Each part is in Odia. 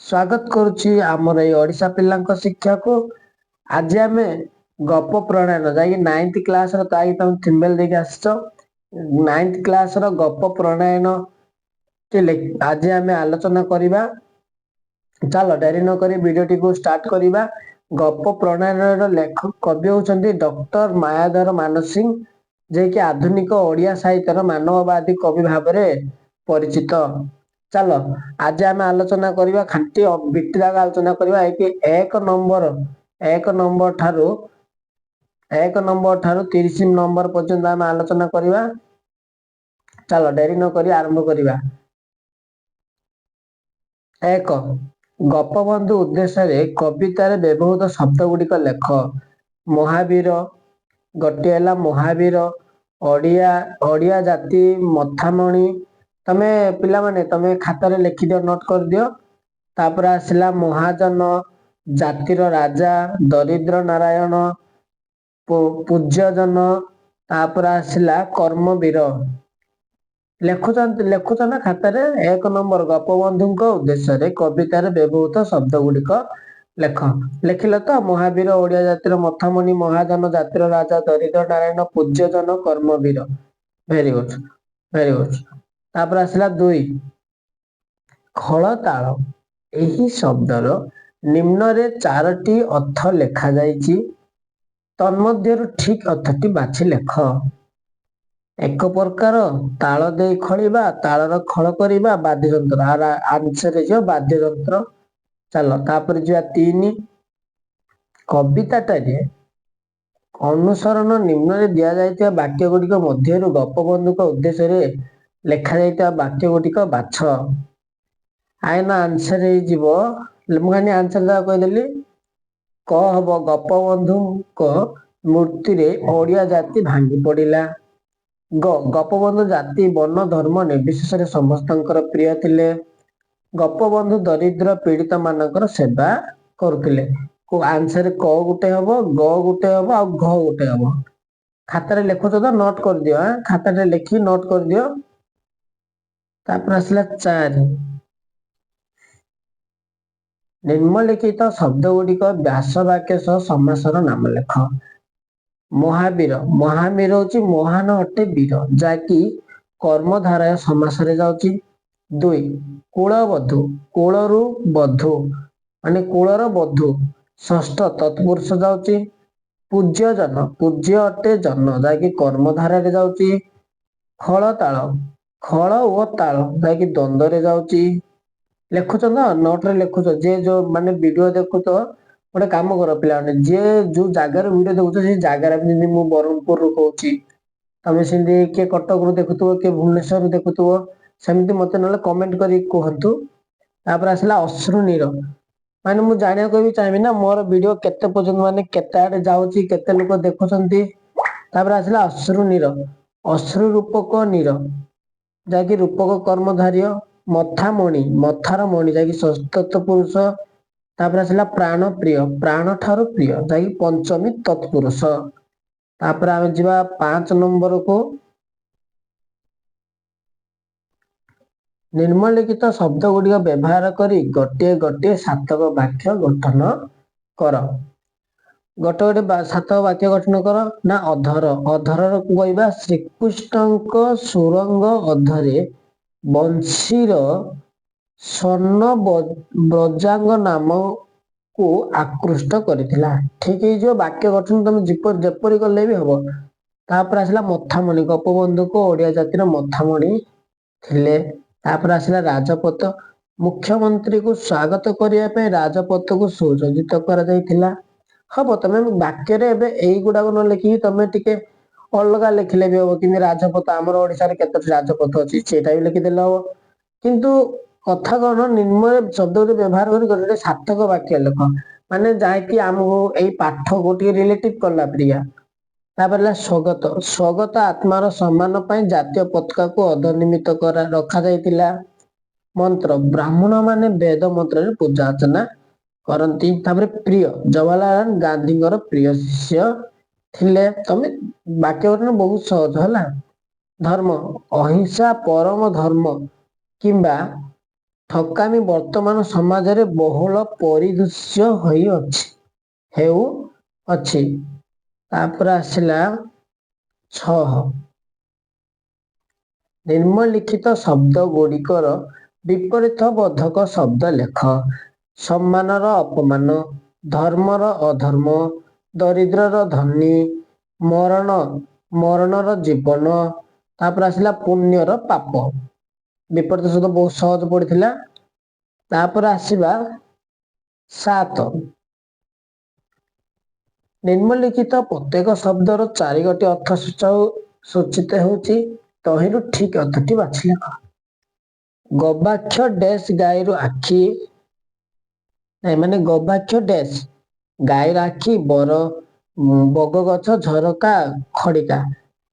ସ୍ୱାଗତ କରୁଛି ଆମର ଏଇ ଓଡ଼ିଶା ପିଲାଙ୍କ ଶିକ୍ଷାକୁ। ଆଜି ଆମେ ଗପ ପ୍ରଣୟନ ଯାଇକି ନାଇନ୍ଥ କ୍ଲାସର ତାକି ତମେ ଥିମ୍ବେଲ ଦେଇକି ଆସିଛ। ନାଇନ୍ଥ କ୍ଲାସର ଗପ ପ୍ରଣୟନ ଆଜି ଆମେ ଆଲୋଚନା କରିବା। ଚାଲ, ଡେରି ନ କରି ଭିଡିଓଟିକୁ ଷ୍ଟାର୍ଟ କରିବା। ଗପ ପ୍ରଣୟନର ଲେଖକ କବି ହଉଛନ୍ତି ଡକ୍ଟର ମାୟାଧର ମାନସିଂହ, ଯିଏକି ଆଧୁନିକ ଓଡ଼ିଆ ସାହିତ୍ୟର ମାନବବାଦୀ କବି ଭାବରେ ପରିଚିତ। ଚାଲ, ଆଜି ଆମେ ଆଲୋଚନା କରିବା, ଖାଣ୍ଟି ବିଟି ଦାଗ ଆଲୋଚନା କରିବା। ଏକ ନମ୍ବର ଠାରୁ 30 ନମ୍ବର ପର୍ଯ୍ୟନ୍ତ ଆମେ ଆଲୋଚନା କରିବା। ଚାଲ, ଡେରି ନ କରି ଆରମ୍ଭ କରିବା। 1, ଗୋପବନ୍ଧୁ ଉଦ୍ଦେଶ୍ୟରେ କବିତାରେ ବ୍ୟବହୃତ ଶବ୍ଦ ଗୁଡ଼ିକ ଲେଖ। ମହାବୀର, ଗୋଟିଏ ହେଲା ମହାବୀର, ଓଡ଼ିଆ ଓଡ଼ିଆ ଜାତି, ମଥାମଣି। ତମେ ପିଲାମାନେ, ତମେ ଖାତାରେ ଲେଖିଦିଅ, ନୋଟ କରିଦିଅ। ତାପରେ ଆସିଲା ମହାଜନ, ଜାତିର ରାଜା, ଦରିଦ୍ର ନାରାୟଣ, ପୂଜ୍ୟଜନ। ତାପରେ ଆସିଲା କର୍ମବୀର। ଲେଖୁଛନ୍ତି, ଲେଖୁଛ ନା ଖାତାରେ? 1 ନମ୍ବର, ଗୋପବନ୍ଧୁଙ୍କ ଉଦ୍ଦେଶ୍ୟରେ କବିତାରେ ବ୍ୟବହୃତ ଶବ୍ଦ ଗୁଡ଼ିକ ଲେଖ। ଲେଖିଲ ତ? ମହାବୀର, ଓଡ଼ିଆ ଜାତିର ମଥାମଣି, ମହାଜନ, ଜାତିର ରାଜା, ଦରିଦ୍ର ନାରାୟଣ, ପୂଜ୍ୟଜନ, କର୍ମବୀର। Very good, very good. ତାପରେ ଆସିଲା 2, ଖୋଳତାଳ। ଏହି ଶବ୍ଦର ନିମ୍ନରେ ଚାରୋଟି ଅର୍ଥ ଲେଖାଯାଇଛି, ତନ୍ମଧ୍ୟରୁ ଠିକ ଅର୍ଥଟି ବାଛି ଲେଖ। ଏକ ପ୍ରକାର ତାଳ ଦେଇ ଖୋଳିବା, ତାଳର ଖୋଳ କରିବା, ବାଦ୍ୟଯନ୍ତ୍ର। ଆର ଆନ୍ସର ହେଇଯିବ ବାଦ୍ୟଯନ୍ତ୍ର। ଚାଲ, ତାପରେ ଯିବା 3, କବିତାଟାରେ ଅନୁସରଣ। ନିମ୍ନରେ ଦିଆଯାଇଥିବା ବାକ୍ୟ ଗୁଡ଼ିକ ମଧ୍ୟରୁ ଗୋପବନ୍ଧୁଙ୍କ ଉଦ୍ଦେଶ୍ୟରେ ଲେଖାଯାଇଥିବା ବାକ୍ୟ ଗୁଡ଼ିକ ବାଛ। ଆଇନ ଆନ୍ସର ହେଇଯିବ, ମୁଁ ଖାଲି ଆନ୍ସର ଦେବା କହିଦେଲି। କ ହବ, ଗୋପବନ୍ଧୁଙ୍କ ମୃତ୍ୟୁରେ ଓଡ଼ିଆ ଜାତି ଭାଙ୍ଗି ପଡ଼ିଲା। ଗ, ଗୋପବନ୍ଧୁ ଜାତି ବର୍ଣ୍ଣ ଧର୍ମ ନିର୍ବିଶେଷରେ ସମସ୍ତଙ୍କର ପ୍ରିୟ ଥିଲେ। ଗୋପବନ୍ଧୁ ଦରିଦ୍ର ପୀଡ଼ିତ ମାନଙ୍କର ସେବା କରୁଥିଲେ। ଆନ୍ସର କ ଗୋଟେ ହବ, ଗ ଗୋଟେ ହବ ଆଉ ଘ ଗୋଟେ ହବ। ଖାତାରେ ଲେଖୁଛ ତ? ନୋଟ କରିଦିଅ। ଖାତାରେ ଲେଖି ନୋଟ କରିଦିଅ। ତାପରେ ଆସିଲା 4, ନିମ୍ନଲିଖିତ ଶବ୍ଦ ଗୁଡ଼ିକ ବ୍ୟାସ ବାକ୍ୟ ସହ ସମାସର ନାମ ଲେଖ। ମହାବୀର। ମହାବୀର ହଉଛି ମହାନ ଅଟେ ବୀର, ଯାହାକି କର୍ମଧାରୟ ସମାସରେ ଯାଉଛି। 2, କୁଳବଧୂ। କୁଳରୁ ବଧୂ, ମାନେ କୁଳର ବଧୂ, ଷଷ୍ଠ ତତ୍ପୁରୁଷ ଯାଉଛି। ପୂଜ୍ୟ ଜନ, ପୂଜ୍ୟ ଅଟେ ଜନ, ଯାହାକି କର୍ମଧାରରେ ଯାଉଛି। ଖୋଳତାଳ, ଖୋଳ ଓ ତାଳ, ଯାହାକି ଦ୍ୱନ୍ଦ୍ୱରେ ଯାଉଛି। ଲେଖୁଛ ତ? ନୋଟରେ ଲେଖୁଛ? ଯିଏ ଯୋଉ ମାନେ ଭିଡିଓ ଦେଖୁଛ, ଗୋଟେ କାମ କର ପିଲାମାନେ, ଯିଏ ଯୋଉ ଜାଗାରେ ଭିଡିଓ ଦେଖୁଛ, ସେଇ ଜାଗାରେ, ଯେମିତି ମୁଁ ବ୍ରହ୍ମପୁରରୁ କହୁଛି, ତମେ ସେମିତି କିଏ କଟକରୁ ଦେଖୁଥିବ, କିଏ ଭୁବନେଶ୍ୱରରୁ ଦେଖୁଥିବ, ସେମିତି ମତେ ନହେଲେ କମେଣ୍ଟ କରିକି କୁହନ୍ତୁ। ତାପରେ ଆସିଲା ଅଶ୍ରୁ ନୀର। ମାନେ ମୁଁ ଜାଣିବାକୁ ବି ଚାହିଁବି ନା, ମୋର ଭିଡିଓ କେତେ ପର୍ଯ୍ୟନ୍ତ, ମାନେ କେତେ ଆଡେ ଯାଉଛି, କେତେ ଲୋକ ଦେଖୁଛନ୍ତି। ତାପରେ ଆସିଲା ଅଶ୍ରୁ ନୀର। ଅଶ୍ରୁ ରୂପକ ନୀର, ଯାହାକି ରୂପକ କର୍ମଧାରୟ। ମଥାମଣି, ମଥାର ମଣି, ଯାହାକି ଷଷ୍ଠ ପୁରୁଷ। ତାପରେ ଆସିଲା ପ୍ରାଣ ପ୍ରିୟ, ପ୍ରାଣ ଠାରୁ ପ୍ରିୟ, ଯାହାକି ପଞ୍ଚମୀ ତତ୍ପୁରୁଷ। ତାପରେ ଆମେ ଯିବା 5 ନମ୍ବରକୁ। ନିମ୍ନଲିଖିତ ଶବ୍ଦ ଗୁଡ଼ିକ ବ୍ୟବହାର କରି ଗୋଟିଏ ଗୋଟିଏ ସାର୍ଥକ ବାକ୍ୟ ଗଠନ କର। ଗୋଟେ ଗୋଟେ ସାର୍ଥକ ବାକ୍ୟ ଗଠନ କର ନା। ଅଧର। ଅଧରର କହିବା, ଶ୍ରୀକୃଷ୍ଣଙ୍କ ସୁରଙ୍ଗ ଅଧରେ ବଂଶୀର ସ୍ୱର୍ଣ୍ଣ ବ୍ରଜାଙ୍ଗ ନାମକୁ ଆକୃଷ୍ଟ କରିଥିଲା। ଠିକ ହେଇଯିବ। ବାକ୍ୟ ଗଠନ ତମେ ଯେପରି କଲେ ବି ହବ। ତାପରେ ଆସିଲା ମଥାମଣି। ଗୋପବନ୍ଧୁକୁ ଓଡ଼ିଆ ଜାତିର ମଥାମଣି ଥିଲେ। ତାପରେ ଆସିଲା ରାଜପଥ। ମୁଖ୍ୟମନ୍ତ୍ରୀକୁ ସ୍ୱାଗତ କରିବା ପାଇଁ ରାଜପଥକୁ ସୁସଜ୍ଜିତ କରାଯାଇଥିଲା। ହବ, ତମେ ବାକ୍ୟରେ ଏବେ ଏଇଗୁଡାକ ନ ଲେଖିକି ତମେ ଟିକେ ଅଲଗା ଲେଖିଲେ ବି ହବ। କିନ୍ତୁ ରାଜପଥ, ଆମର ଓଡିଶାରେ କେତୋଟି ରାଜପଥ ଅଛି, ସେଇଟା ବି ଲେଖିଦେଲେ ହବ। କିନ୍ତୁ କଥା କଣ, ନିମ୍ନରେ ଶବ୍ଦ ଗୋଟେ ବ୍ୟବହାର କରି ଗୋଟେ ସାର୍ଥକ ବାକ୍ୟ ଲେଖ, ମାନେ ଯାହାକି ଆମକୁ ଏଇ ପାଠକୁ ଟିକେ ରିଲେଟିଭ କଲା ପରିକା। ତାପରେ ହେଲା ସ୍ୱଗତ। ସ୍ୱଗତ, ଆତ୍ମାର ସମ୍ମାନ ପାଇଁ ଜାତୀୟ ପତାକାକୁ ଅର୍ଦ୍ଧନିମିତ କରା ରଖାଯାଇଥିଲା। ମନ୍ତ୍ର, ବ୍ରାହ୍ମଣ ମାନେ ବେଦ ମନ୍ତ୍ରରେ ପୂଜା ଅର୍ଚ୍ଚନା କରନ୍ତି। ତାପରେ ପ୍ରିୟ, ଜବାହରଲାଲ ଗାନ୍ଧୀଙ୍କର ପ୍ରିୟ ଶିଷ୍ୟ ଥିଲେ। ତମେ ବାକ୍ୟ ଗଠନ ବହୁତ ସହଜ ହେଲା। ଧର୍ମ, ଅହିଂସା ପରମ ଧର୍ମ କିମ୍ବା ଠକାମି ବର୍ତ୍ତମାନ ସମାଜରେ ବହୁଳ ପରିଦୃଶ୍ୟ ହୋଇଅଛି, ହେଉଅଛି। ତାପରେ ଆସିଲା 6। ନିମ୍ନଲିଖିତ ଶବ୍ଦ ଗୁଡ଼ିକର ବିପରୀତ ବୋଧକ ଶବ୍ଦ ଲେଖ। ସମ୍ମାନର ଅପମାନ, ଧର୍ମର ଅଧର୍ମ, ଦରିଦ୍ରର ଧନୀ, ମରଣର ଜୀବନ। ତାପରେ ଆସିଲା ପୁଣ୍ୟର ପାପ। ବିପରୀତ ଶବ୍ଦ ବହୁତ ସହଜ ପଡିଥିଲା। ତାପରେ ଆସିବା 7। ନିମ୍ନଲିଖିତ ପ୍ରତ୍ୟେକ ଶବ୍ଦର ଚାରିଗୋଟି ଅର୍ଥ ସୂଚିତ ହେଉଛି, ତହିଁରୁ ଠିକ ଅର୍ଥଟି ବାଛି ଲେଖ। ଗବାକ୍ଷ ଡେସ୍ ଗାଈରୁ ଆଖି, ନାଇଁ ମାନେ ଗବାକ୍ଷ ଡେସ୍ ଗାଈର ଆଖି, ବର, ବଗ ଗଛ, ଝରକା, ଖଡିକା।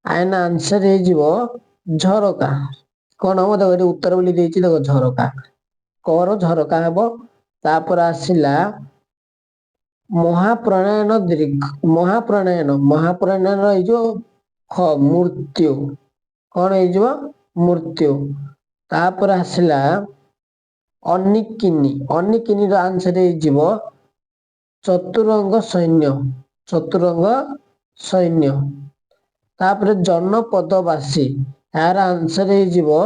ଆଇନା ଆନ୍ସର ହେଇଯିବ ଝରକା। କଣ ହବ ଦେଖ, ଏଠି ଉତ୍ତର ବୋଲି ଦେଇଛି ଦେଖ, ଝରକା କର ଝରକା ହେବ। ତାପରେ ଆସିଲା ମହାପ୍ରଣୟନ ଦୀର୍ଘ, ମହାପ୍ରଣୟନ, ମହାପ୍ରଣୟନ ହେଇଯିବ ଖ ମୃତ୍ୟୁ। କଣ ହେଇଯିବ? ମୃତ୍ୟୁ। ତାପରେ ଆସିଲା ଅନିକିନି, ଅନିକିନିର ଆନ୍ସର ହେଇଯିବ ଚତୁରଙ୍ଗ ସୈନ୍ୟ, ଚତୁରଙ୍ଗ ସୈନ୍ୟ। ତାପରେ ଜନପଦବାସୀ, ଏହାର ଆନ୍ସର ହେଇଯିବ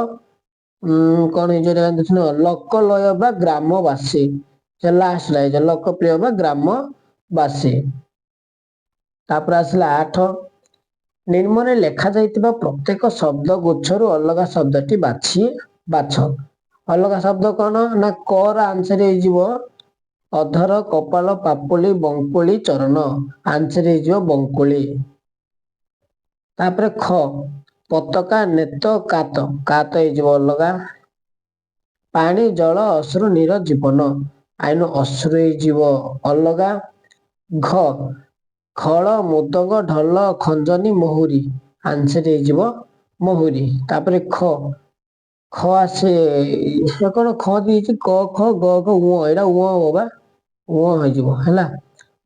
କଣ ହେଇଯିବ? ଲୋକଲୟ ବା ଗ୍ରାମବାସୀ। ଲାଷ୍ଟ ହେଇଯିବ ଲୋକପ୍ରିୟ ବା ଗ୍ରାମବାସୀ। ତାପରେ ଆସିଲା 8। ନିମ୍ନରେ ଲେଖାଯାଇଥିବା ପ୍ରତ୍ୟେକ ଶବ୍ଦ ଗୁଚ୍ଛରୁ ଅଲଗା ଶବ୍ଦଟି ବାଛ। ଅଲଗା ଶବ୍ଦ କଣ ନା କର ଆନ୍ସର ହେଇଯିବ ଅଧର, କପାଳ, ପାପୁଲି, ବଙ୍କୁଳି, ଚରଣ। ଆନ୍ସର ହେଇଯିବ ବଙ୍କୁଳି। ତାପରେ ଖ ପତାକା, ନେତ, କାତ, କାତ ହେଇଯିବ ଅଲଗା। ପାଣି, ଜଳ, ଅଶ୍ରୁ, ନୀର, ଜୀବନ। ଆଇନୁ ଅଶ୍ରୁ ହେଇଯିବ ଅଲଗା। ଘ ଖଳ, ମୁଦଙ୍ଗ, ଢୋଲ, ଖଞ୍ଜନି, ମହୁରୀ। ଆନ୍ସର ହେଇଯିବ ମହୁରୀ। ତାପରେ ଖ, ଖ ଆସେ କଣ? ଖ ଦେଇଛି କ ଖ ଗ ଘ ଉଁ, ଏଇଟା ଉଁ ହବ ବା, ଉଁ ହେଇଯିବ ହେଲା।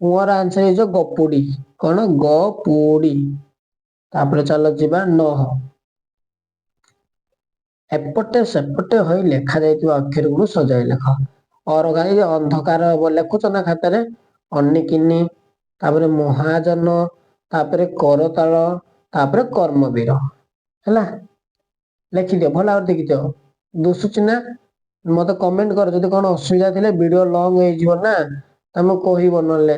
ଉଁ ର ଆନ୍ସର ହେଇଯିବ ଗପୁଡି। କଣ? ଗପୁଡି। ତାପରେ ଚାଲ ଯିବା 9। ଏପଟେ ସେପଟେ ହୋଇ ଲେଖା ଯାଇଥିବା ଅକ୍ଷର ଗୁଡିକୁ ସଜାଇ ଲେଖ। ଅରଗାଇ ଅନ୍ଧକାର ହବ, ଲେଖୁଛ ନା ଖାତାରେ? ଅନିକିନି, ତାପରେ ମହାଜନ, ତାପରେ କରତାଳ, ତାପରେ କର୍ମବୀର। ହେଲା, ଲେଖିଦିଅ ଭଲ ଭାବରେ, ଦେଖିଦିଅ। ଦୁଶୁଛି ନା? ମତେ କମେଣ୍ଟ କର ଯଦି କଣ ଅସୁବିଧା ଥିଲେ। ଭିଡିଓ ଲଙ୍ଗ ହେଇଯିବ ନା, ତମେ କହିବ ନହେଲେ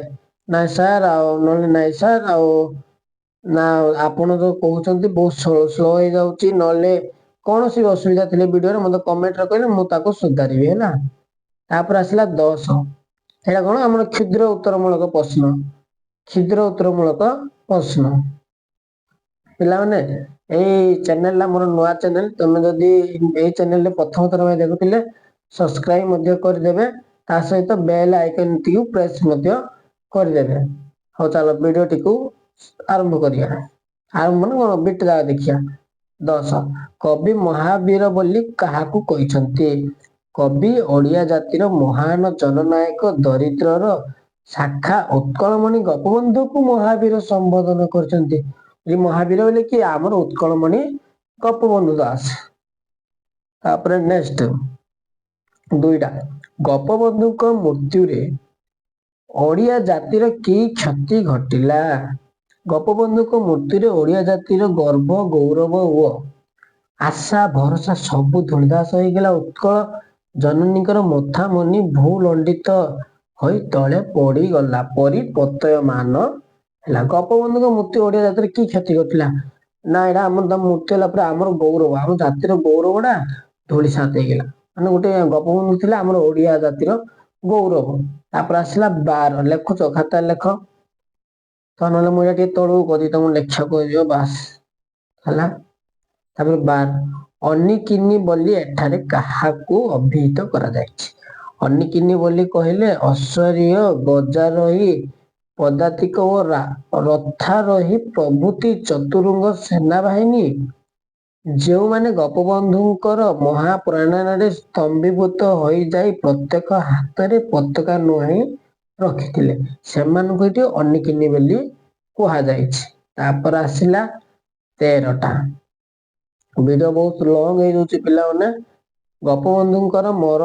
ନାଇଁ ସାର୍, ଆଉ ନହେଲେ ନାଇଁ ସାର୍, ଆଉ ନା ଆପଣ ଯୋଉ କହୁଛନ୍ତି ବହୁତ ସ୍ଲୋ ହେଇଯାଉଛି, ନହେଲେ କୌଣସି ବି ଅସୁବିଧା ଥିଲେ ଭିଡିଓରେ ମତେ କମେଣ୍ଟରେ କହିଲେ ମୁଁ ତାକୁ ସୁଧାରିବି। ହେଲା, ତାପରେ ଆସିଲା 10। ଏଇଟା କଣ ଆମର କ୍ଷୁଦ୍ର ଉତ୍ତରମୂଳକ ପ୍ରଶ୍ନ, କ୍ଷୁଦ୍ର ଉତ୍ତରମୂଳକ ପ୍ରଶ୍ନ। ପିଲାମାନେ, ଏଇ ଚ୍ୟାନେଲଟା ମୋର ନୂଆ ଚ୍ୟାନେଲ। ତମେ ଯଦି ଏଇ ଚ୍ୟାନେଲରେ ପ୍ରଥମ ଥର ପାଇଁ ଦେଖୁଥିଲେ, ସବସ୍କ୍ରାଇବ ମଧ୍ୟ କରିଦେବେ, ତା ସହିତ ବେଲ୍ ଆଇକନଟିକୁ ପ୍ରେସ୍ ମଧ୍ୟ କରିଦେବେ। ହଉ, ଚାଲ ଭିଡିଓଟିକୁ ଆରମ୍ଭ କରିବା। ଆରମ୍ଭ ମାନେ କଣ, ବିଟ ଯାକ ଦେଖିବା। 10। କବି ମହାବୀର ବୋଲି କାହାକୁ କହିଛନ୍ତି? କବି ଓଡ଼ିଆ ଜାତିର ମହାନ ଜନନାୟକ, ଦରିଦ୍ରର ଶାଖା ଉତ୍କଳମଣି ଗୋପବନ୍ଧୁକୁ ମହାବୀର ସମ୍ବୋଧନ କରିଛନ୍ତି। ଏ ମହାବୀର ବୋଲି କିଏ? ଆମର ଉତ୍କଳମଣି ଗୋପବନ୍ଧୁ ଦାସ। ତାପରେ ନେକ୍ସଟ 2ଟା। ଗୋପବନ୍ଧୁଙ୍କ ମୃତ୍ୟୁରେ ଓଡ଼ିଆ ଜାତିର କି କ୍ଷତି ଘଟିଲା? ଗୋପବନ୍ଧୁଙ୍କ ମୃତ୍ୟୁରେ ଓଡ଼ିଆ ଜାତିର ଗର୍ବ, ଗୌରବ ଓ ଆଶା ଭରସା ସବୁ ଧୂଳିଦାସ ହେଇଗଲା। ଉତ୍କଳ ଜନନୀଙ୍କର ମଥାମଣି ଭୂଲଣ୍ଡିତ ହୋଇ ତଳେ ପଡିଗଲା ପରି ପ୍ରତୀୟମାନ ହେଲା। ଗୋପବନ୍ଧୁଙ୍କ ମୃତ୍ୟୁ ଓଡ଼ିଆ ଜାତିର କି କ୍ଷତି ଘଟିଲା ନା, ଏଇଟା ଆମର ତା ମୃତ୍ୟୁ ହେଲା ପରେ ଆମର ଗୌରବ, ଆମ ଜାତିର ଗୌରବ ଟା ଧୂଳିସାତ ହେଇଗଲା। ମାନେ ଗୋଟେ ଗୋପବନ୍ଧୁ ଥିଲା ଆମର ଓଡ଼ିଆ ଜାତିର ଗୌରବ। ତାପରେ ଆସିଲା 12। ଲେଖୁଛ? ଖାତା ଲେଖ ତ, ନହେଲେ ମୁଁ ଏଇଟା ଟିକେ ତଳକୁ କରିବି, ତମକୁ ଲେଖିବାକୁ ହେଇଯିବ। ବାସ୍, ହେଲା। ତାପରେ 12। ଅନିକିନି ବୋଲି ଏଠାରେ କାହାକୁ ଅଭିହିତ କରାଯାଇଛି? ଅନିକିନି ବୋଲି କହିଲେ ଐଶ୍ୱରୀୟ, ଗଜାରୋହୀ, ପଦାତିକ ଓ ରଥାରୋହୀ ପ୍ରଭୃତି ଚତୁରଙ୍ଗ ସେନାବାହିନୀ, ଯେଉଁମାନେ ଗୋପବନ୍ଧୁଙ୍କର ମହାପ୍ରୟାଣରେ ସ୍ତମ୍ଭୀଭୂତ ହୋଇଯାଇ ପ୍ରତ୍ୟେକ ହାତରେ ପତାକା ନୁଆଇଁ ରଖିଥିଲେ, ସେମାନଙ୍କୁ ଏଠି ଅନିକିନି ବୋଲି କୁହାଯାଇଛି। ତାପରେ ଆସିଲା 13ଟା। ଭିଡିଓ ବହୁତ ଲଙ୍ଗ ହେଇଯାଉଛି ପିଲାମାନେ। ଗୋପବନ୍ଧୁଙ୍କର ମୋର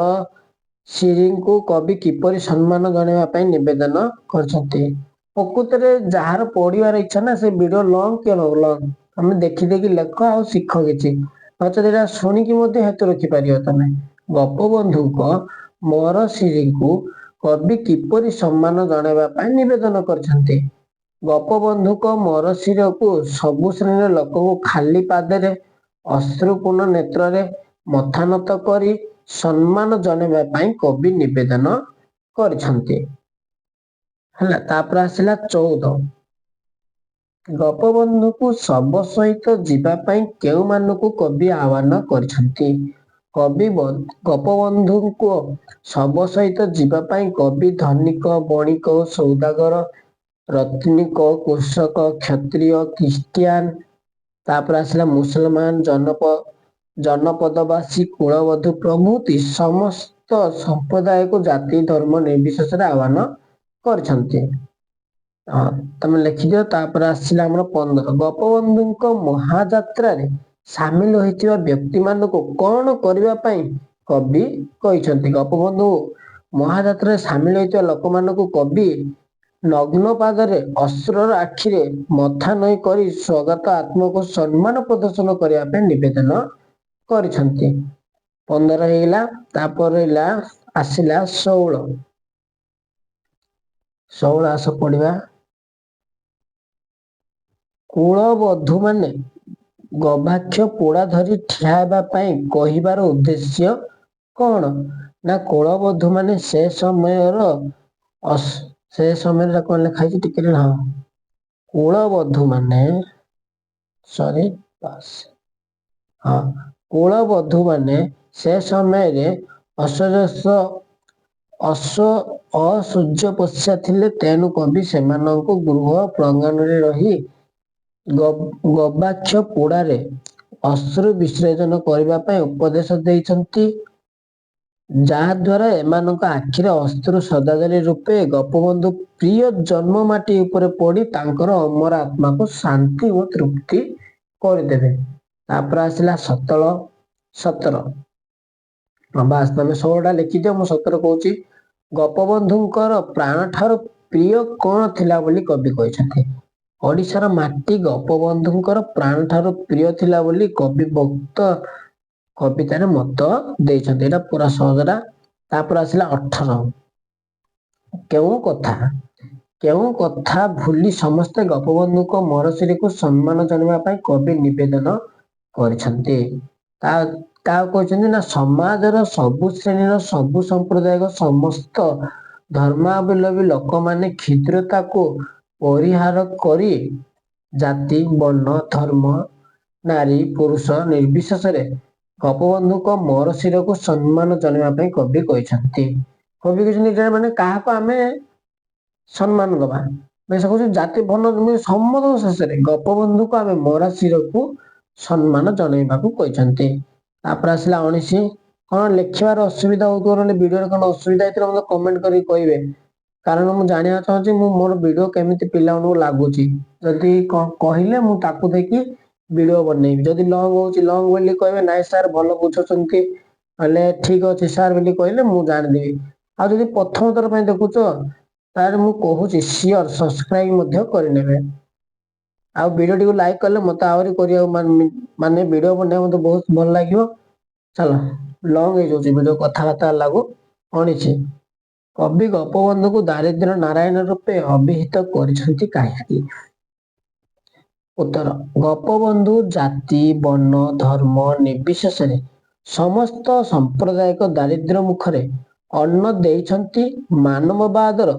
ଶିରୀଙ୍କୁ କବି କିପରି ସମ୍ମାନ ଜଣାଇବା ପାଇଁ ନିବେଦନ କରିଛନ୍ତି? ପ୍ରକୃତରେ ଯାହାର ପଢିବାର ଇଚ୍ଛା ନା, ସେ ଭିଡିଓ ଲଙ୍ଗ କେଣ ଲଙ୍ଗ ତମେ ଦେଖି ଦେଖି ଲେଖ ଆଉ ଶିଖ କିଛି, ନଚେତ ଏଇଟା ଶୁଣିକି ମଧ୍ୟ ହେତୁ ରଖିପାରିବ ତମେ। ଗୋପବନ୍ଧୁଙ୍କ ମୋର ଶିରୀଙ୍କୁ କବି କିପରି ସମ୍ମାନ ଜଣାଇବା ପାଇଁ ନିବେଦନ କରିଛନ୍ତି? ଗୋପବନ୍ଧୁଙ୍କ ମରଶିରକୁ ସବୁ ଶ୍ରେଣୀର ଲୋକଙ୍କୁ ଖାଲି ପାଦରେ ଅଶ୍ରୁପୂର୍ଣ୍ଣ ନେତ୍ରରେ ମଥାନତ କରି ସମ୍ମାନ ଜଣାଇବା ପାଇଁ କବି ନିବେଦନ କରିଛନ୍ତି। ହେଲା, ତାପରେ ଆସିଲା 14। ଗୋପବନ୍ଧୁଙ୍କୁ ଶବ ସହିତ ଯିବା ପାଇଁ କେଉଁମାନଙ୍କୁ କବି ଆହ୍ୱାନ କରିଛନ୍ତି? କବି ଗୋପବନ୍ଧୁଙ୍କୁ ଶବ ସହିତ ଯିବା ପାଇଁ କବି ଧନିକ, ବଣିକ, ସୌଦାଗର, ରତ୍ନିକ, କୃଷକ, କ୍ଷତ୍ରିୟ, ଖ୍ରୀଷ୍ଟିଆନ, ତାପରେ ଆସିଲା ମୁସଲମାନ, ଜନପଦବାସୀ, କୁଳବଧୂ ପ୍ରଭୃତି ସମସ୍ତ ସମ୍ପ୍ରଦାୟକୁ ଜାତି ଧର୍ମ ନିର୍ବିଶେଷରେ ଆହ୍ୱାନ କରିଛନ୍ତି। ହଁ, ତମେ ଲେଖିଦିଅ। ତାପରେ ଆସିଲା ଆମର 15। ଗୋପବନ୍ଧୁଙ୍କ ମହାଯାତ୍ରାରେ ସାମିଲ ହୋଇଥିବା ବ୍ୟକ୍ତିମାନଙ୍କୁ କଣ କରିବା ପାଇଁ କବି କହିଛନ୍ତି? ଗୋପବନ୍ଧୁ ମହାଯାତ୍ରାରେ ସାମିଲ ହୋଇଥିବା ଲୋକମାନଙ୍କୁ କବି ନଗ୍ନ ପାଦରେ ଅଶ୍ରୁର ଆଖିରେ ମଥା ନଇଁ କରି ସ୍ୱଗତ ଆତ୍ମକୁ ସମ୍ମାନ ପ୍ରଦର୍ଶନ କରିବା ପାଇଁ ନିବେଦନ କରିଛନ୍ତି। 15 ହେଇଗଲା। ତାପରେ ରହିଲା, ଆସିଲା 16। 16 ଆସ ପଢିବା। କୁଳବଧୂ ମାନେ ଗବାକ୍ଷ ପୋଡା ଧରି ଠିଆ ହେବା ପାଇଁ କହିବାର ଉଦ୍ଦେଶ୍ୟ କଣ? ନା, କୁଳବଧୂ ମାନେ ସେ ସମୟରେ କଣ ଲେଖା ହେଇଛି ଟିକେ। ହଁ, କୁଳବଧୂ ମାନେ, ସରି, ବାସ୍, ହଁ, କୁଳବଧୂ ମାନେ ସେ ସମୟରେ ଅସଜସ ଅସୂର୍ଯ୍ୟପୋଷ୍ୟା ଥିଲେ। ତେଣୁ କବି ସେମାନଙ୍କୁ ଗୃହ ପ୍ରାଙ୍ଗଣରେ ରହି ଗବାକ୍ଷ ପୋଡାରେ ଅଶ୍ରୁ ବିସର୍ଜନ କରିବା ପାଇଁ ଉପଦେଶ ଦେଇଛନ୍ତି, ଯାହାଦ୍ୱାରା ଏମାନଙ୍କ ଆଖିରେ ଅଶ୍ରୁ ଶ୍ରଦ୍ଧାଞ୍ଜଳି ରୂପେ ଗୋପବନ୍ଧୁ ପ୍ରିୟ ଜନ୍ମ ମାଟି ଉପରେ ପଡି ତାଙ୍କର ଅମର ଆତ୍ମାକୁ ଶାନ୍ତି ଓ ତୃପ୍ତି କରିଦେବେ। ତାପରେ ଆସିଲା 17। ବାସ୍, ତମେ 16ଟା ଲେଖିଦିଅ, ମୁଁ 17 କହୁଛି। ଗୋପବନ୍ଧୁଙ୍କର ପ୍ରାଣ ଠାରୁ ପ୍ରିୟ କଣ ଥିଲା ବୋଲି କବି କହିଛନ୍ତି? ଓଡ଼ିଶାର ମାଟି ଗୋପବନ୍ଧୁଙ୍କର ପ୍ରାଣ ଠାରୁ ପ୍ରିୟ ଥିଲା ବୋଲି କବି ଭକ୍ତ କବିତାରେ ମତ ଦେଇଛନ୍ତି। ଏଇଟା ପୁରା ସହଜଟା। ତାପରେ ଆସିଲା 18। କେଉଁ କଥା ଭୁଲି ସମସ୍ତେ ଗୋପବନ୍ଧୁଙ୍କ ମରଶରୀରକୁ ସମ୍ମାନ ଜଣାଇବା ପାଇଁ କବି ନିବେଦନ କରିଛନ୍ତି? ତା କାହାକୁ କହିଛନ୍ତି ନା, ସମାଜର ସବୁ ଶ୍ରେଣୀର, ସବୁ ସମ୍ପ୍ରଦାୟକ, ସମସ୍ତ ଧର୍ମାବଲମ୍ବୀ ଲୋକମାନେ କ୍ଷୁଦ୍ରତାକୁ ପରିହାର କରି ଜାତି, ବର୍ଣ୍ଣ, ଧର୍ମ, ନାରୀ, ପୁରୁଷ ନିର୍ବିଶେଷରେ ଗୋପବନ୍ଧୁଙ୍କ ମରଶରୀରକୁ ସମ୍ମାନ ଜଣାଇବା ପାଇଁ କବି କହିଛନ୍ତି। କବି କହିଛନ୍ତି ଏଇଟା ମାନେ କାହାକୁ ଆମେ ସମ୍ମାନ ଦବା? ସେ କହୁଛନ୍ତି ଜାତି, ବର୍ଣ୍ଣ ସମସ୍ତଙ୍କ ଶେଷରେ ଗୋପବନ୍ଧୁକୁ ଆମେ ମରଶରୀରକୁ ସମ୍ମାନ ଜଣାଇବାକୁ କହିଛନ୍ତି। ତାପରେ ଆସିଲା 19। କଣ ଲେଖିବାର ଅସୁବିଧା ହଉଥିବ, ନହେଲେ ଭିଡିଓରେ କଣ ଅସୁବିଧା ହେଇଥିଲା, ମତେ କମେଣ୍ଟ କରିକି କହିବେ। କାରଣ ମୁଁ ଜାଣିବାକୁ ଚାହୁଁଛି ମୁଁ ମୋର ଭିଡିଓ କେମିତି ପିଲାମାନଙ୍କୁ ଲାଗୁଛି। ଯଦି କହିଲେ ମୁଁ ତାକୁ ଦେଖି ଭିଡିଓ ବନେଇବି। ଯଦି ଲଙ୍ଗ ହଉଛି, ଲଙ୍ଗ ବୋଲି କହିବେ, ନାଇଁ ସାର୍ ଭଲ ବୁଝୁଛନ୍ତି, ହେଲେ ଠିକ ଅଛି ସାର୍ ବୋଲି କହିଲେ ମୁଁ ଜାଣିଦେବି। ଆଉ ଯଦି ପ୍ରଥମ ଥର ପାଇଁ ଦେଖୁଛ, ତାହେଲେ ମୁଁ କହୁଛି ସିଓର ସବସ୍କ୍ରାଇବ ମଧ୍ୟ କରିନେବେ। ଆଉ ଭିଡିଓଟିକୁ ଲାଇକ୍ କଲେ ମତେ ଆହୁରି କରିବାକୁ ମାନେ ଭିଡିଓ ବନେଇବାକୁ ମତେ ବହୁତ ଭଲ ଲାଗିବ। ଚାଲ, ଲଙ୍ଗ ହେଇଯାଉଛି ଭିଡିଓ କଥାବାର୍ତ୍ତା ଲାଗୁ। 19। କବି ଗୋପବନ୍ଧୁଙ୍କୁ ଦାରିଦ୍ର୍ୟ ନାରାୟଣ ରୂପେ ଅଭିହିତ କରିଛନ୍ତି କାହିଁକି? ଉତ୍ତର, ଗୋପବନ୍ଧୁ ଜାତି, ବର୍ଣ୍ଣ, ଧର୍ମ ନିର୍ବିଶେଷରେ ସମସ୍ତ ସମ୍ପ୍ରଦାୟକ ଦାରିଦ୍ର୍ୟ ମୁଖରେ ଅନ୍ନ ଦେଇଛନ୍ତି। ମାନବବାଦର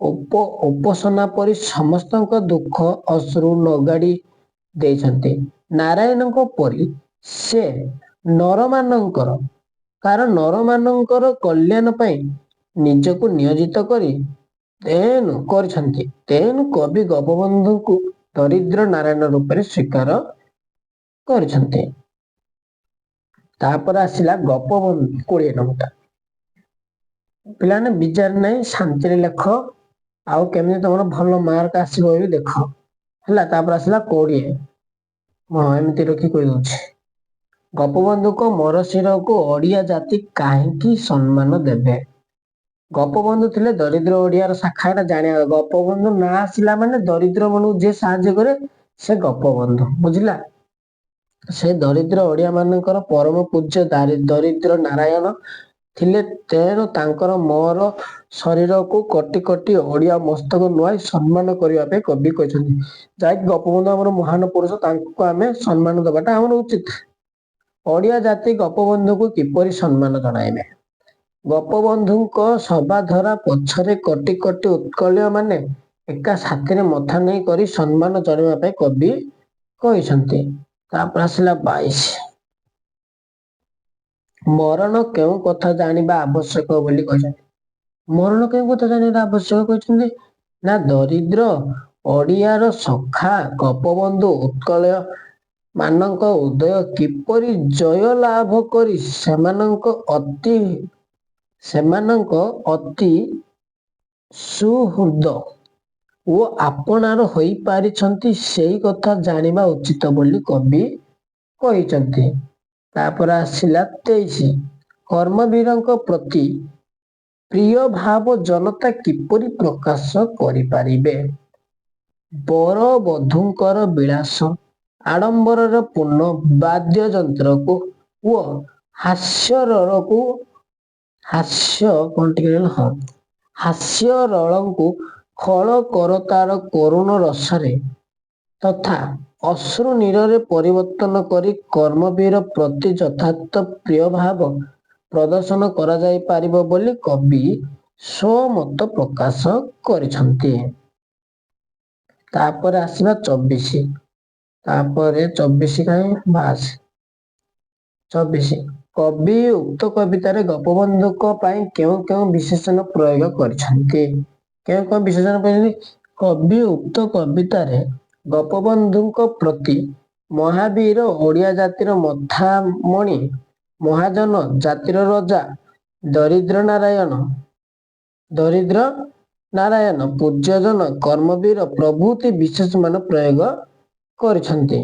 ଉପାସନା ପରି ସମସ୍ତଙ୍କ ଦୁଃଖ ଅଶ୍ରୁ ନିଗାଡ଼ି ଦେଇଛନ୍ତି। ନାରାୟଣଙ୍କ ପରି ସେ ନରମାନଙ୍କର, କାରଣ ନରମାନଙ୍କର କଲ୍ୟାଣ ପାଇଁ ନିଜକୁ ନିୟୋଜିତ କରି ତେଣୁ କରିଛନ୍ତି। ତେଣୁ କବି ଗୋପବନ୍ଧୁଙ୍କୁ ଦରିଦ୍ର ନାରାୟଣ ରୂପରେ ସ୍ୱୀକାର କରିଛନ୍ତି। ତାପରେ ଆସିଲା ଗୋପବନ୍ଧୁ 20 ନମ୍ବରଟା। ପିଲାମାନେ, ବିଜାର ନାହିଁ, ଶାନ୍ତିରେ ଲେଖ ଆଉ କେମିତି ତମର ଭଲ ମାର୍କ ଆସିବ ବି ଦେଖ। ହେଲା, ତାପରେ ଆସିଲା 20। ହଁ, ଏମିତି ରଖି କହିଦଉଛି। ଗୋପବନ୍ଧୁଙ୍କ ମରଶରୀରକୁ ଓଡ଼ିଆ ଜାତି କାହିଁକି ସମ୍ମାନ ଦେବେ? ଗୋପବନ୍ଧୁ ଥିଲେ ଦରିଦ୍ର ଓଡ଼ିଆର ଶାଖା। ଏଟା ଜାଣିବା, ଗୋପବନ୍ଧୁ ନାଁ ଆସିଲା ମାନେ ଦରିଦ୍ର ମାନଙ୍କୁ ଯିଏ ସାହାଯ୍ୟ କରେ ସେ ଗୋପବନ୍ଧୁ, ବୁଝିଲା? ସେ ଦରିଦ୍ର ଓଡ଼ିଆ ମାନଙ୍କର ପରମ ପୂଜ୍ୟ ଦରିଦ୍ର ନାରାୟଣ ଥିଲେ। ତେଣୁ ତାଙ୍କର ମର ଶରୀରକୁ କୋଟି କୋଟି ଓଡ଼ିଆ ମସ୍ତକ ନୁଆଁଇ ସମ୍ମାନ କରିବା ପାଇଁ କବି କହିଛନ୍ତି। ଯାହାକି ଗୋପବନ୍ଧୁ ଆମର ମହାନ ପୁରୁଷ, ତାଙ୍କୁ ଆମେ ସମ୍ମାନ ଦବାଟା ଆମର ଉଚିତ। ଓଡ଼ିଆ ଜାତି ଗୋପବନ୍ଧୁକୁ କିପରି ସମ୍ମାନ ଜଣାଇବେ? ଗୋପବନ୍ଧୁଙ୍କ ଶବାଧାରା ପଛରେ କୋଟି କୋଟି ଉତ୍କଳୀୟ ମାନେ ଏକା ସାଥିରେ ମଥା ନଇଁ କରି ସମ୍ମାନ ଜଣାଇବା ପାଇଁ କବି କହିଛନ୍ତି। ତାପରେ ଆସିଲା 22, ମରଣ କେଉଁ କଥା ଜାଣିବା ଆବଶ୍ୟକ ବୋଲି କହିଛନ୍ତି? ମରଣ କେଉଁ କଥା ଜାଣିବା ଆବଶ୍ୟକ କହିଛନ୍ତି ନା, ଦରିଦ୍ର ଓଡ଼ିଆର ସଖା ଗୋପବନ୍ଧୁ ଉତ୍କଳ ମାନଙ୍କ ଉଦୟ କିପରି ଜୟ ଲାଭ କରି ସେମାନଙ୍କ ଅତି ସୁହୃଦ ଓ ଆପଣାର ହୋଇପାରିଛନ୍ତି, ସେଇ କଥା ଜାଣିବା ଉଚିତ ବୋଲି କବି କହିଛନ୍ତି। ତାପରେ ଆସିଲା 23, କର୍ମବୀରଙ୍କ ପ୍ରତି ପ୍ରିୟ ଭାବ ଜନତା କିପରି ପ୍ରକାଶ କରିପାରିବେ? ବରବଧୂଙ୍କର ବିଳାସ ଆଡମ୍ବରରେ ପୂର୍ଣ୍ଣ ବାଦ୍ୟଯନ୍ତ୍ରକୁ ଓ ହାସ୍ୟରଳକୁ, ହାସ୍ୟ କଣ ଟିକେ ରହିଲ, ହଁ, ହାସ୍ୟରଳଙ୍କୁ ଖୋଳ କରତାଳ କରୁଣ ରସରେ ତଥା ଅଶ୍ରୁ ନୀରରେ ପରିବର୍ତ୍ତନ କରି କର୍ମବୀର ପ୍ରତି ଯଥାର୍ଥ ପ୍ରିୟ ଭାବ ପ୍ରଦର୍ଶନ କରାଯାଇ ପାରିବ ବୋଲି କବି ସ୍ୱମତ ପ୍ରକାଶ କରିଛନ୍ତି। ତାପରେ ଆସିବା 24। ତାପରେ 24 କାହିଁ? ବାସ୍, 24, କବି ଉକ୍ତ କବିତାରେ ଗୋପବନ୍ଧୁଙ୍କ ପାଇଁ କେଉଁ କେଉଁ ବିଶେଷଣ ପ୍ରୟୋଗ କରିଛନ୍ତି? କେଉଁ କେଉଁ ବିଶେଷଣ କରିଛନ୍ତି? କବି ଉକ୍ତ କବିତାରେ ଗୋପବନ୍ଧୁଙ୍କ ପ୍ରତି ମହାବୀର, ଓଡ଼ିଆ ଜାତିର ମଥାମଣି, ମହାଜନ, ଜାତିର ରଜା, ଦରିଦ୍ର ନାରାୟଣ, ଦରିଦ୍ର ନାରାୟଣ, ପୂଜ୍ୟଜନ, କର୍ମବୀର ପ୍ରଭୃତି ବିଶେଷମାନ ପ୍ରୟୋଗ କରିଛନ୍ତି।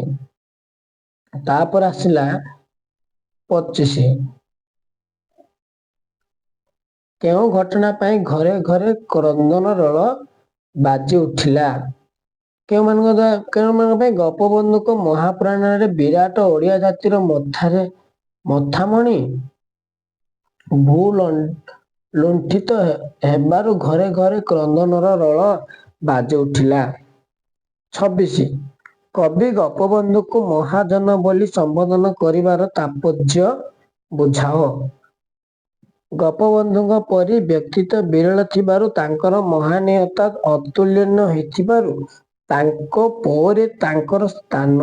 ତାପରେ ଆସିଲା 25, କେଉଁ ଘଟଣା ପାଇଁ ଘରେ ଘରେ କ୍ରନ୍ଦନ ରୋଳ ବାଜି ଉଠିଲା? କେଉଁମାନଙ୍କ ପାଇଁ? ଗୋପବନ୍ଧୁଙ୍କ ମହାପ୍ରୟାଣରେ ବିରାଟ ଓଡ଼ିଆ ଜାତିର ମଥାରେ ମଥାମଣି ଭୂ ଲୁଣ୍ଠିତ ହେବାରୁ ଘରେ ଘରେ କ୍ରନ୍ଦନର ରୋଳ ବାଜି ଉଠିଲା। 26, କବି ଗୋପବନ୍ଧୁଙ୍କୁ ମହାଜନ ବୋଲି ସମ୍ବୋଧନ କରିବାର ତାତ୍ପର୍ଯ୍ୟ ବୁଝାଅ। ଗୋପବନ୍ଧୁଙ୍କ ପରି ବ୍ୟକ୍ତିତ୍ୱ ବିରଳ ଥିବାରୁ, ତାଙ୍କର ମହାନୀୟତା ଅତୁଳନୀୟ ହୋଇଥିବାରୁ, ତାଙ୍କ ପରେ ତାଙ୍କର ସ୍ଥାନ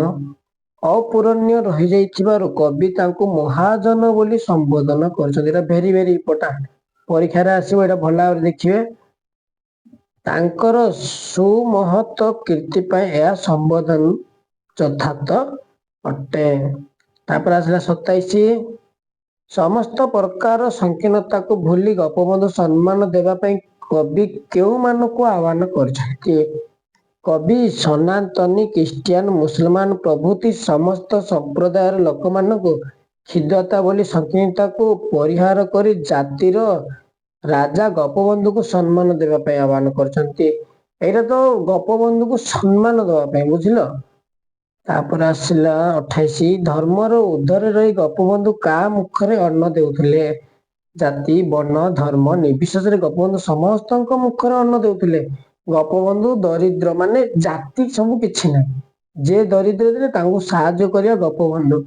ଅପୂରଣୀୟ ରହିଯାଇଥିବାରୁ କବି ତାଙ୍କୁ ମହାଜନ ବୋଲି ସମ୍ବୋଧନ କରିଛନ୍ତି। ଏଇଟା ଭେରି ଭେରି ଇମ୍ପୋର୍ଟାଣ୍ଟ, ପରୀକ୍ଷାରେ ଆସିବ ଏଇଟା, ଭଲ ଭାବରେ ଦେଖିବେ। ତାଙ୍କର ସୁମହତ କୀର୍ତ୍ତି ପାଇଁ ଏହା ସମ୍ବୋଧନ ଯଥାର୍ଥ ଅଟେ। ତାପରେ ଆସିଲା 27, ସମସ୍ତ ପ୍ରକାର ସଂକୀର୍ଣ୍ଣତାକୁ ଭୁଲି ଗୋପବନ୍ଧୁ ସମ୍ମାନ ଦେବା ପାଇଁ କବି କେଉଁମାନଙ୍କୁ ଆହ୍ୱାନ କରିଛନ୍ତି? କବି ସନାତନୀ, ଖ୍ରୀଷ୍ଟିଆନ, ମୁସଲମାନ ପ୍ରଭୃତି ସମସ୍ତ ସମ୍ପ୍ରଦାୟର ଲୋକମାନଙ୍କୁ କ୍ଷୁଦ୍ରତା ବୋଲି ସଂକୀର୍ଣ୍ଣତାକୁ ପରିହାର କରି ଜାତିର ରାଜା ଗୋପବନ୍ଧୁକୁ ସମ୍ମାନ ଦେବା ପାଇଁ ଆହ୍ୱାନ କରିଛନ୍ତି। ଏଇଟା ତ ଗୋପବନ୍ଧୁକୁ ସମ୍ମାନ ଦେବା ପାଇଁ, ବୁଝିଲ? ତାପରେ ଆସିଲା 28, ଧର୍ମର ଉର୍ଦ୍ଧ୍ୱରେ ରହି ଗୋପବନ୍ଧୁ କାହା ମୁଖରେ ଅନ୍ନ ଦେଉଥିଲେ? ଜାତି, ବର୍ଣ୍ଣ, ଧର୍ମ ନିର୍ବିଶେଷରେ ଗୋପବନ୍ଧୁ ସମସ୍ତଙ୍କ ମୁଖରେ ଅନ୍ନ ଦେଉଥିଲେ। ଗୋପବନ୍ଧୁ ଦରିଦ୍ର ମାନେ ଜାତି ସବୁ କିଛି ନାହିଁ, ଯେ ଦରିଦ୍ର ଥିଲେ ତାଙ୍କୁ ସାହାଯ୍ୟ କରିବା ଗୋପବନ୍ଧୁ।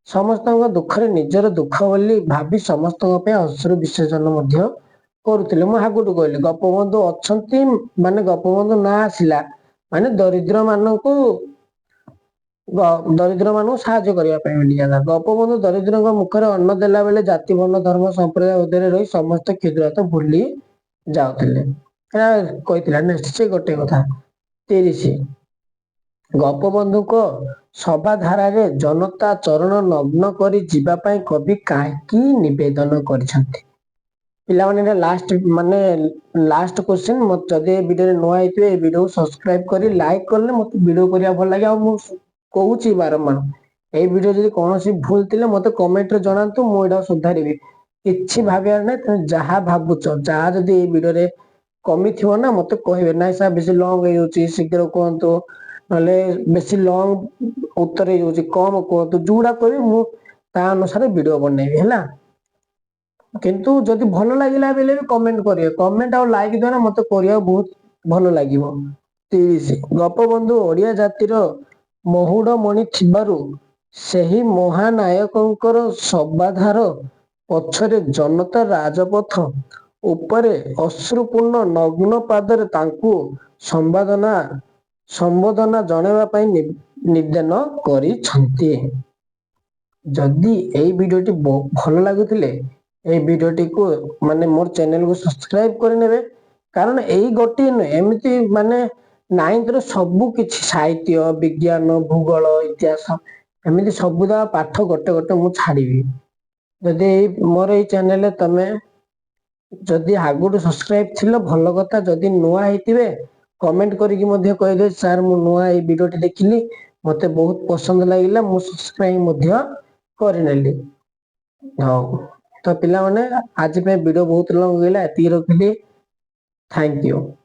ସମସ୍ତଙ୍କ ଦୁଃଖରେ ନିଜର ଦୁଃଖ ବୋଲି ଭାବି ସମସ୍ତଙ୍କ ପାଇଁ ଅଶ୍ରୁ ବିସର୍ଜନ ମଧ୍ୟ କରୁଥିଲେ। ମୁଁ ଆଗରୁ କହିଲି, ଗୋପବନ୍ଧୁ ଅଛନ୍ତି ମାନେ, ଗୋପବନ୍ଧୁ ନାଁ ଆସିଲା ମାନେ ଦରିଦ୍ର ମାନଙ୍କୁ ସାହାଯ୍ୟ କରିବା ପାଇଁ ବୋଲି ହେଲା। ଗୋପବନ୍ଧୁ ଦରିଦ୍ରଙ୍କ ମୁଖରେ ଅନ୍ନ ଦେଲା ବେଳେ ଜାତି, ବର୍ଣ୍ଣ, ଧର୍ମ, ସମ୍ପ୍ରଦାୟ ଉର୍ଦ୍ଧ୍ୱରେ ରହି ସମସ୍ତ କ୍ଷୁଦ୍ରତା ଭୁଲି ଯାଉଥିଲେ, ଏହା କହିଥିଲା। ନେକ୍ସଟ ସେ ଗୋଟେ କଥା, 30, ଗୋପବନ୍ଧୁଙ୍କ ଶବାଧାରାରେ ଜନତା ଚରଣ ନଗ୍ନ କରି ଯିବା ପାଇଁ କବି କାହିଁକି ନିବେଦନ କରିଛନ୍ତି? ପିଲାମାନେ, ଏଇଟା ଲାଷ୍ଟ, ମାନେ ଲାଷ୍ଟ କ୍ୱେଶ୍ଚନ। ଯଦି ଏ ଭିଡିଓରେ ନୂଆ ହେଇଥିବେ, ଏ ଭିଡିଓକୁ ସବସ୍କ୍ରାଇବ କରି ଲାଇକ୍ କଲେ ମତେ ଭିଡିଓ କରିବା ଭଲ ଲାଗେ। ଆଉ ମୁଁ କହୁଛି ବାରମ୍ବାର। ଏଇ ଭିଡିଓ ଯଦି କୌଣସି ଭୁଲ ଥିଲେ ମତେ କମେଣ୍ଟରେ ଜଣାନ୍ତୁ, ମୁଁ ଏଇଟା ସୁଧାରିବି। କିଛି ଭାବିବାର ନାହିଁ। ତମେ ଯାହା ଭାବୁଛ, ଯାହା ଯଦି ଏଇ ଭିଡିଓରେ କମି ଥିବ ନା, ମତେ କହିବେ, ନାଇଁ ସାର୍, ବେଶୀ ଲଙ୍ଗ ହେଇଯାଉଛି, ଶୀଘ୍ର କୁହନ୍ତୁ, ନହେଲେ ବେଶୀ ଲଙ୍ଗ ଉତ୍ତର ହେଇଯାଉଛି, କମ କୁହନ୍ତୁ। ଯୋଉଟା କହିବେ, ମୁଁ ତା ଅନୁସାରେ ଭିଡିଓ ବନେଇବି, ହେଲା? କିନ୍ତୁ ଯଦି ଭଲ ଲାଗିଲା ବେଲେ ବି କମେଣ୍ଟ କରିବେ। କମେଣ୍ଟ ଆଉ ଲାଇକ୍ ଦ୍ଵାରା ମତେ କରିବାକୁ ବହୁତ ଭଲ ଲାଗିବ। 30, ଗୋପବନ୍ଧୁ ଓଡିଆ ଜାତିର ମଉଡମଣି ଥିବାରୁ ସେହି ମହାନାୟକଙ୍କର ଶବାଧାର ପଛରେ ଜନତା ରାଜପଥ ଉପରେ ଅଶ୍ରୁପୂର୍ଣ୍ଣ ନଗ୍ନ ପାଦରେ ତାଙ୍କୁ ସମ୍ବର୍ଦ୍ଧନା ଜଣାଇବା ପାଇଁ ନିବେଦନ କରିଛନ୍ତି। ଯଦି ଏଇ ଭିଡିଓଟି ଭଲ ଲାଗୁଥିଲେ, ଏଇ ଭିଡିଓଟିକୁ ମାନେ ମୋର ଚ୍ୟାନେଲକୁ ସବସ୍କ୍ରାଇବ କରିନେବେ। କାରଣ ଏଇ ଗୋଟିଏ ନୁହେଁ, ଏମିତି ମାନେ ନାଇନ୍ଥର ସବୁ କିଛି, ସାହିତ୍ୟ, ବିଜ୍ଞାନ, ଭୂଗୋଳ, ଇତିହାସ, ଏମିତି ସବୁଯାକ ପାଠ ଗୋଟେ ଗୋଟେ ମୁଁ ଛାଡିବି। ଯଦି ଏଇ ମୋର ଏଇ ଚ୍ୟାନେଲରେ ତମେ ଯଦି ଆଗରୁ ସବସ୍କ୍ରାଇବ ଥିଲ, ଭଲ କଥା। ଯଦି ନୂଆ ହେଇଥିବେ, କମେଣ୍ଟ କରିକି ମଧ୍ୟ କହିଦେବେ, ସାର୍, ମୁଁ ନୂଆ ଏଇ ଭିଡିଓଟି ଦେଖିଲି, ମତେ ବହୁତ ପସନ୍ଦ ଲାଗିଲା, ମୁଁ ସବସ୍କ୍ରାଇବ ମଧ୍ୟ କରିନେଲି। ହଉ ତ ପିଲାମାନେ, ଆଜି ପାଇଁ ଭିଡିଓ ବହୁତ ଲଙ୍ଗ ହେଇଗଲା, ଏତିକି ରଖିଲି। Thank you.